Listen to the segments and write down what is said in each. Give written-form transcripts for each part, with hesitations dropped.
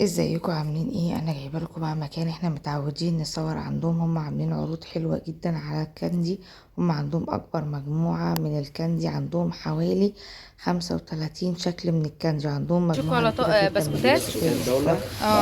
ازيكم عاملين ايه؟ انا جايبه لكم بقى مكان احنا متعودين نصور عندهم. هم عاملين عروض حلوة جدا على ال candy. هم عندهم اكبر مجموعة من ال candy، عندهم حوالي 35 شكل من ال candy، عندهم مجموعة شوكولاتة كبيرة جدا من بسكوتات. البسكوتات. دولة.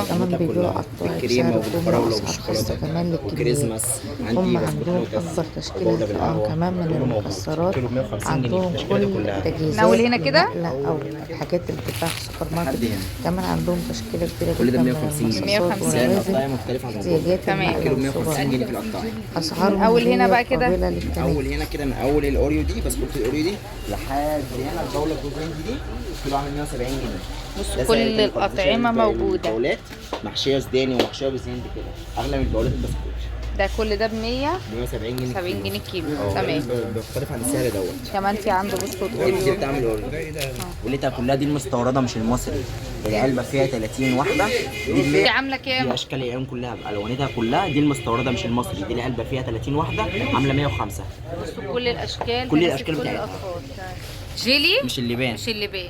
كمان بأطعمتها بيبيعوا كلها قطاعي بالكريمة بسعر الجملة وبالفراولة واسعار خاصة وبالشوكولاتة كمان للكميات. وكريسماس. عندي هم بسكوت عندهم لوتس اكبر تشكيله وبولة هتلاقوها بالقهوة كمان من كله موجود. المكسرات. كيلو ب 150 جنيه عندهم التشكيلة دي كل كلها. التجهيزات ناول هنا كده؟ للنقلة او الحاجات اللي بتتباع في السوبر لحد ماركت. هنا. كمان عندهم تشكيلة كبيرة كل ده جدا ب من 150 جنيه. المصاصات 150. سعر والنوازل، القطاعي مختلف عن الجملة. احتياجات تمام. النقلة كيلو ب والسوبر 150 جنيه في ماركت. القطاعي. أسعارهم من أول هنا غير بقى كده. قابلة من للتنافس. اول هنا كده، من اول الاوريو دي، بسكوت الاوريو دي لحد هنا الجولة الجوزين دي كيلو عامل 170 جنيه. بصوا ده كل سعر تاني خالص. ده سعر الأطعمة موجودة. البولات محشيه سوداني ومحشيه بزند كده، اغلى من البولات البسكوت. ده كل ده ب 170 جنيه 170 جنيه كيلو. اه تمام. بيختلف عن السعر دوت. كمان في عنده بسكوت دي اوريو. بتعمل اوريو وليتها كلها دي المستورده مش المصري. العلبة فيها 30 واحدة. دي دي عاملة دي كام؟ اشكال العيون كلها بالوانتها كلها. دي المستورده مش المصري. دي العلبة فيها 30 واحدة عامله 105. بصوا كل الأشكال، كل تناسب الأشكال كل بتاعتها. الأطفال. جيلي مش اللبان. مش اللبان.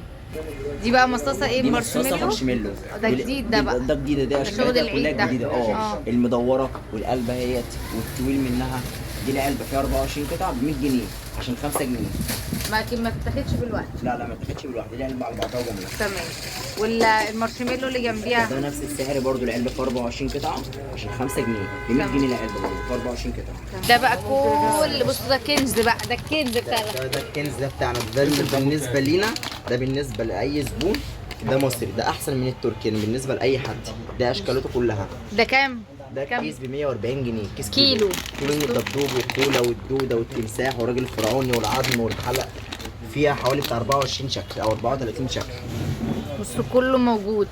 دي بقى مصاصة ايه؟ دي مصاصه مارشميلو. مارشميلو. ده جديد ده بقى. ده جديد ده، شغل اشكالها كلها العيد ده. جديدة. اه المدوره والقلبه اهيت والطويل منها. دي العلبة فيها 24 قطعه ب 100 جنيه عشان 5 جنيه. ما تتاخدش بالوقت. لا لا ما تاخدش بالواحده، دي العلبة على بعضها وجملة. تمام. والمارشميلو اللي جنبيها ده نفس السعر برضو، العلبة فيها 24 قطعه عشان 5 جنيه ب 100 جنيه العلبة برضو فيها 24 قطعه. ده بقى كل، بصوا ده كنز بقى، ده الكنز بتاع ده الكنز ده بتاعنا، ده اللي بالنسبة لينا، ده بالنسبة لاي زبون. ده مصري، ده احسن من التركي يعني بالنسبة لاي حد. ده اشكالته كلها. ده كام؟ ده كام؟ كيس ب 140 جنيه كيس كيلو. كيلو من الدبدوب والكولا والدوده والتمساح والراجل الفرعوني والعظم والحلق. فيها حوالي بتاع 24 شكل او 34 شكل. بصوا كله موجود.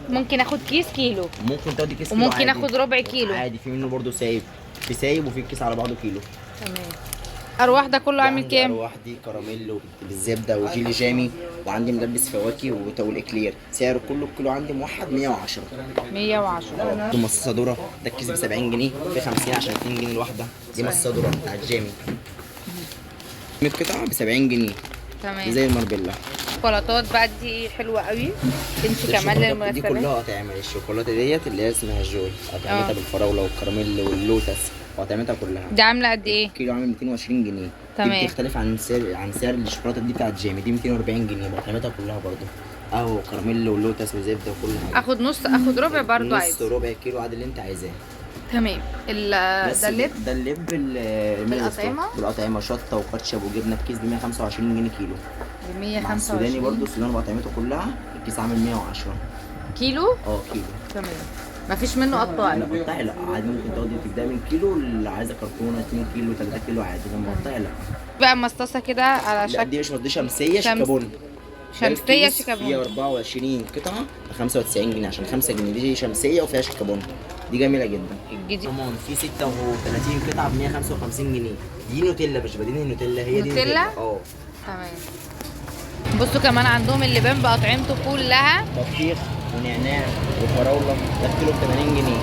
ممكن اخد كيس كيلو، ممكن تاخدي كيس كيلو وممكن عادي. اخد ربع كيلو عادي. في منه برضو سايب، في سايب وفي كيس على بعضه كيلو. تمام. ارواح ده كله عامل عندي كام؟ ارواح دي كراميل بالزبده وجيلي جامي، وعندي ملبس فواكه والاكلير. سعره كله الكيلو عندي موحد 110. 110. دي مصاصه ذره، ده الكيس ب 70 جنيه في 50 عشان 2 جنيه الواحدة. دي مصاصه ذره بتاع الجامي 100 قطعه ب 70 جنيه. دي تمام. زي الماربيلا. شوكولاتات بقى دي حلوة قوي، تمشي كمان الشوكولاتة دي للمناسبات. كلها اطعمه. الشوكولاتة ديت اللي هي اسمها جوي، اطعمتها بالفراوله والكراميل واللوتس واطعمتها كلها. دي عامله قد ايه؟ كيلو عامل 220 جنيه. تمام. دي بتختلف عن سعر الشوكولاتة دي بتاعت جيمي، دي 240 جنيه بقيمتها كلها برضو. قهوة وكراميل ولوتس وزبده وكل حاجة. اخد نص، اخد ربع برضو نص عادي. ربع كيلو عادي اللي انت عايزاه. تمام. بس ده اللب. ده اللب بالأطعمة؟ بالاطعمه شطه وكاتشب وجبنه. الكيس ب 125 جنيه كيلو. ب مع السوداني 125 برضو، السوداني بأطعمته كلها الكيس عامل 110. كيلو. اه كيلو. تمام. مفيش منه قطاعي. لا قطعي لا عادي، ممكن تاخدي تبدأ من كيلو، اللي عايزه كرتونة 2 كيلو 3 كيلو عادي. لما قطعي لا. بقى مصاصه كده على لا شكل دي مش، دي شمسية شمس. شيكابون. شمسية فيها شيكابون. 24 قطعه ب 95 جنيه عشان 5 جنيه. دي شمسية وفيها شيكابون، دي جميلة جدا. الجديد كمان في 36 قطعه ب 155 جنيه. دي نوتيلا مش بديل النوتيلا، هي دي نوتيلا؟ نوتيلا. اه تمام. بصوا كمان عندهم اللبان بأطعمته كلها. بطيخ ونعناع وفراوله، ده الكيلو ب 80 جنيه.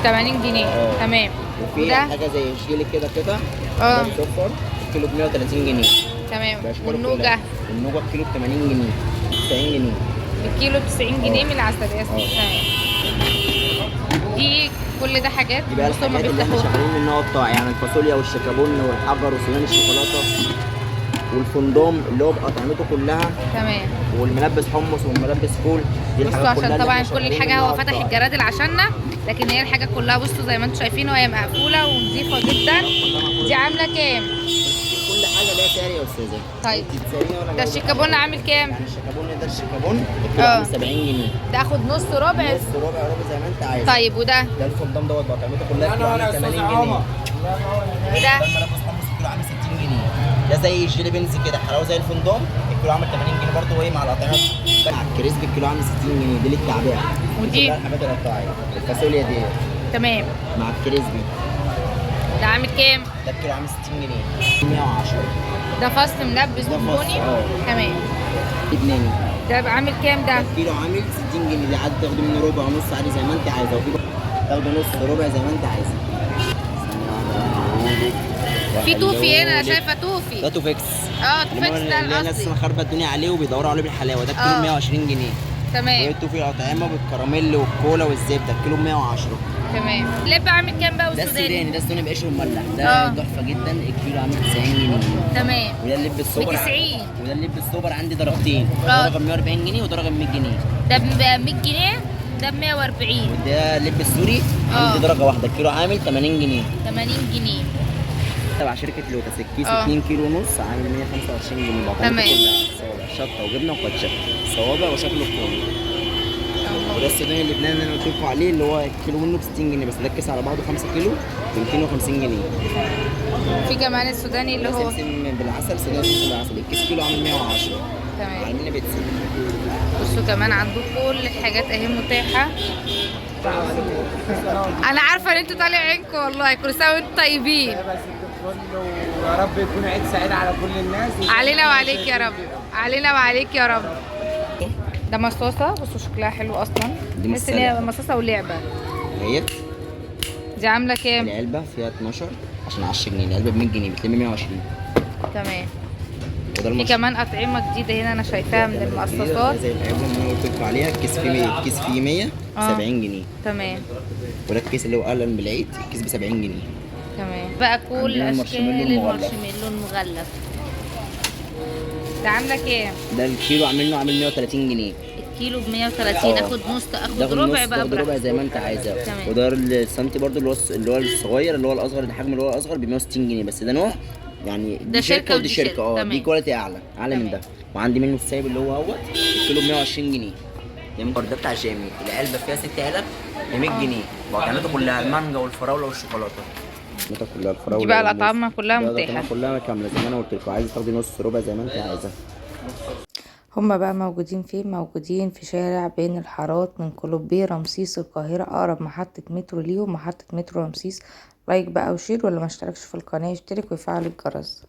80 جنيه. تمام. وفي وده حاجة زي الجيلي كده كده. ده السكر الكيلو ب 130 جنيه. تمام. بأشكاله والنوجه كلها. النوجه الكيلو ب 80 جنيه، 90 جنيه. الكيلو 90 جنيه من العسل. تمام. دي كل ده حاجات. دي بقى بصوا هما الحاجات اللي احنا بيفتحوها. شغالين منها قطاع، يعني الفاصوليا والشيكابون والحجر وسودان الشوكولاتة والفندوم اللي هو بأطعمته كلها. تمام. والملبس حمص والملبس فول. دي بصوا الحاجات كلها عشان اللي طبعا احنا كل شغالين الحاجة منها هو فتح قطاع. الجرادل عشاننا، لكن هي الحاجة كلها بصوا زي ما انتم شايفين وهي مقفولة ونظيفه جدا. دي عامله كام؟ كل حاجة ليها سعر يا استاذه. طيب. انت تساليني وانا ده أجاوبك. الشيكابون عامل كام؟ يعني الشيكابون ده، الشيكابون الكيلو عامل 70 جنيه. ده اخد نص ربع. نص ربع ربع زي ما انت عايزه. طيب وده؟ ده الفندام دوت بأطعمته كلها الكيلو عامل 80 جنيه. وده؟ ده الملبس حمص الكيلو عامل 60 جنيه. ده زي الجيلي بنز كده، حلاوة زي الفندق، الكيلو عامل 80 جنيه برضه. وايه مع الاطعمة مع ال crispy الكيلو عامل 60 جنيه. دي للتعبئه. ودي؟ كلها الحاجات القطاعيه. الفاصوليا دي تمام. مع ال crispy. ده عامل كام؟ ده الكيلو عامل 60 جنيه. 110. ده فص ملبس ده فص، بونبوني. تمام. لبناني. ده بقى عامل كام ده؟ ده الكيلو عامل 60 جنيه. دي عادي تاخده منه ربع ونص عادي زي ما انت عايزه، وفي تاخده نص ربع زي ما انت عايزه. في توفي هنا، انا شايفه توفي. ده توفيكس. توفيكس ده اللي الناس الاصلي. خربت الدنيا عليه وبيدوروا عليه بالحلاوه. ده الكيلو 120 جنيه. تمام. والتوفي الاطعمة بالكراميل والكولا والزبده الكيلو ب 110. تمام. اللب عامل كام بقى؟ ده والسوداني؟ السوداني، ده السوداني بقشره مملح، ده تحفة جدا، الكيلو عامل 90 جنيه. تمام. وده اللب السوبر ب 90. وده اللب السوبر عندي درجتين، درجه ب 140 جنيه ودرجة ب 100 جنيه. ده ب 100 جنيه، ده ب 140. وده اللب السوري عندي درجه واحدة، الكيلو عامل 80 جنيه. 80 جنيه. تبع شركة لوتس، الكيس 2 كيلو ونص عامل 125 جنيه. تمام. صوابع شطه وجبنه وكاتشب، صوابع وشكله كومي. وده السوداني اللبناني اللي انا قلت لكم عليه، اللي هو الكيلو منه ب 60 جنيه بس، ده الكيس على بعضه 5 كيلو ب 250 جنيه. في كمان السوداني اللي هو سمسم بالعسل، سوداني سمسم بالعسل، الكيس كيلو عامل 110. تمام. عاملين بيتزا. بصوا كمان عنده كل الحاجات اهي متاحة. انا عارفه ان انتوا طالع عينكم والله، كل سنة وانتوا طيبين. ويا رب يكون عيد سعيد على كل الناس. علينا وعليك يا رب، علينا وعليك يا رب. ده مصاصه، بصوا شكلها حلو اصلا، دي تحس ان هي مصاصه ولعبه. هي دي عامله كام؟ العلبة فيها 12 عشان 10 جنيه، العلبة ب 100 جنيه بتلم 120. تمام. في كمان اطعمه جديدة هنا انا شايفاها من المقصصات زي العلبة اللي انا قلت لكم عليها، الكيس فيه 100، الكيس فيه 170 جنيه. تمام. وده الكيس اللي هو اهلا بالعيد، الكيس ب 70 جنيه. تمام. بقى كل اشكال المارشميلو المغلف. ده عامله كام؟ ده الكيلو عامل 130 جنيه. الكيلو ب 130. اخد نص، اخد ربع بقى، تاخد ربع زي ما انت عايزه. وده السنتي برده اللي هو الصغير، اللي هو الاصغر، الحجم اللي هو الاصغر ب 160 جنيه بس، ده نوع يعني، ده شركة ودي شركة. دي quality اعلى من ده. وعندي منه السايب اللي هو اهوت الكيلو ب 120 جنيه. ده بتاع جامي، العلبة فيها 6 علب ب 100 جنيه، وطعمته كلها المانجا والفراوله والشوكولاته. كلها الفراوله دي بقى الاطعمة كلها متاحة، كلها كاملة زي ما انا قلت لكم. عايزه تاخدي نص ربع زي ما انت عايزه. هما بقى موجودين فين؟ موجودين في شارع بين الحارات من كولومبيه رمسيس القاهرة، أقرب محطة مترو ليهم محطة مترو رمسيس. like بقى و share، ولا ما اشتركش في القناة يشترك ويفعل الجرس.